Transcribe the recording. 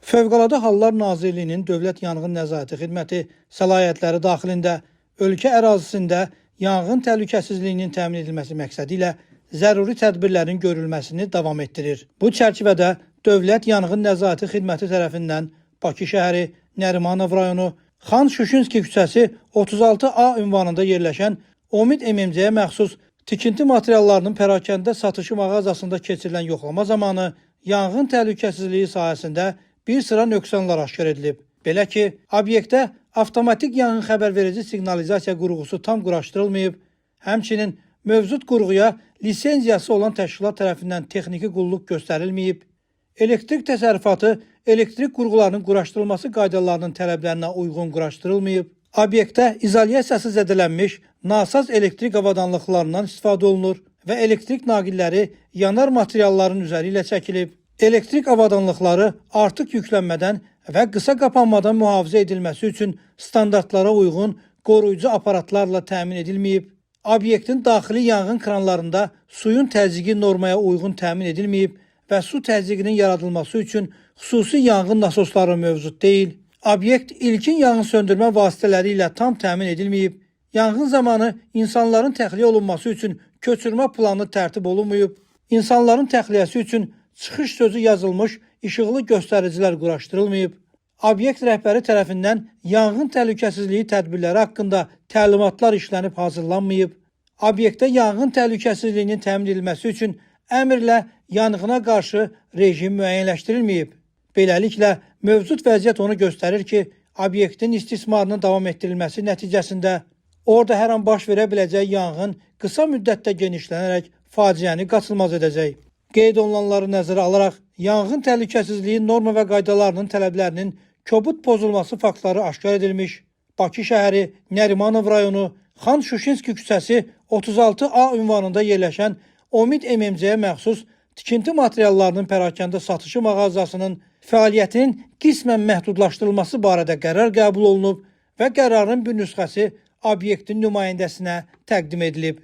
Fövqəladə Hallar Nazirliyinin Dövlət Yanğın Nəzarəti Xidməti səlahiyyətləri daxilində ölkə ərazisində yanğın təhlükəsizliyinin təmin edilməsi məqsədi ilə zəruri tədbirlərin görülməsini davam etdirir. Bu çərçivədə Dövlət Yanğın Nəzarəti Xidməti tərəfindən Bakı şəhəri, Nərimanov rayonu, Xan Şuşinski küçəsi 36A ünvanında yerləşən Omid MMC-yə məxsus tikinti materiallarının pərakəndə satışı mağazasında keçirilən yoxlama zamanı yanğın təhlükəsizliyi sahəsində bir sıra nöqsanlar aşkar edilib. Belə ki, obyektdə avtomatik yanğın xəbərverici siqnalizasiya qurğusu tam quraşdırılmayıb, həmçinin mövcud qurğuya lisenziyası olan təşkilat tərəfindən texniki qulluq göstərilməyib. Elektrik təsərrüfatı elektrik qurğularının quraşdırılması qaydalarının tələblərinə uyğun quraşdırılmayıb. Obyektdə izolyasiyası zədələnmiş nasaz elektrik avadanlıqlarından istifadə olunur və elektrik naqilləri yanar materialların üzəri ilə çəkilib. Elektrik avadanlıqları artıq yüklənmədən və qısa qapanmadan mühafizə edilməsi üçün standartlara uyğun qoruyucu aparatlarla təmin edilməyib. Obyektin daxili yanğın kranlarında suyun təzyiqi normaya uyğun təmin edilməyib və su təzyiqinin yaradılması üçün xüsusi yanğın nasosları mövcud deyil. Obyekt ilkin yanğın söndürmə vasitələri ilə tam təmin edilməyib. Yanğın zamanı insanların təxliyə olunması üçün köçürmə planı tərtib olunmayıb. İnsanların təxliyəsi üçün çıxış sözü yazılmış işıqlı göstəricilər quraşdırılmayıb. Obyekt rəhbəri tərəfindən yanğın təhlükəsizliyi tədbirləri haqqında təlimatlar işlənib hazırlanmayıb. Obyektdə yanğın təhlükəsizliyinin təmin edilməsi üçün əmrlə yanğına qarşı rejim müəyyənləşdirilməyib. Beləliklə, mövcud vəziyyət onu göstərir ki, obyektin istismarının davam etdirilməsi nəticəsində orada hər an baş verə biləcək yanğın qısa müddətdə genişlənərək faciəni qaçılmaz edəcək. Qeyd olunanları nəzərə alaraq yanğın təhlükəsizliyi norma və qaydalarının tələblərinin kobud pozulması faktları aşkar edilmiş. Bakı şəhəri, Nərimanov rayonu, Xan Şuşinski küçəsi 36A ünvanında yerləşən Omid MMC-yə məxsus tikinti materiallarının pərakəndə satışı mağazasının fəaliyyətinin qismən məhdudlaşdırılması barədə qərar qəbul olunub və qərarın bir nüsxəsi obyektin nümayəndəsinə təqdim edilib.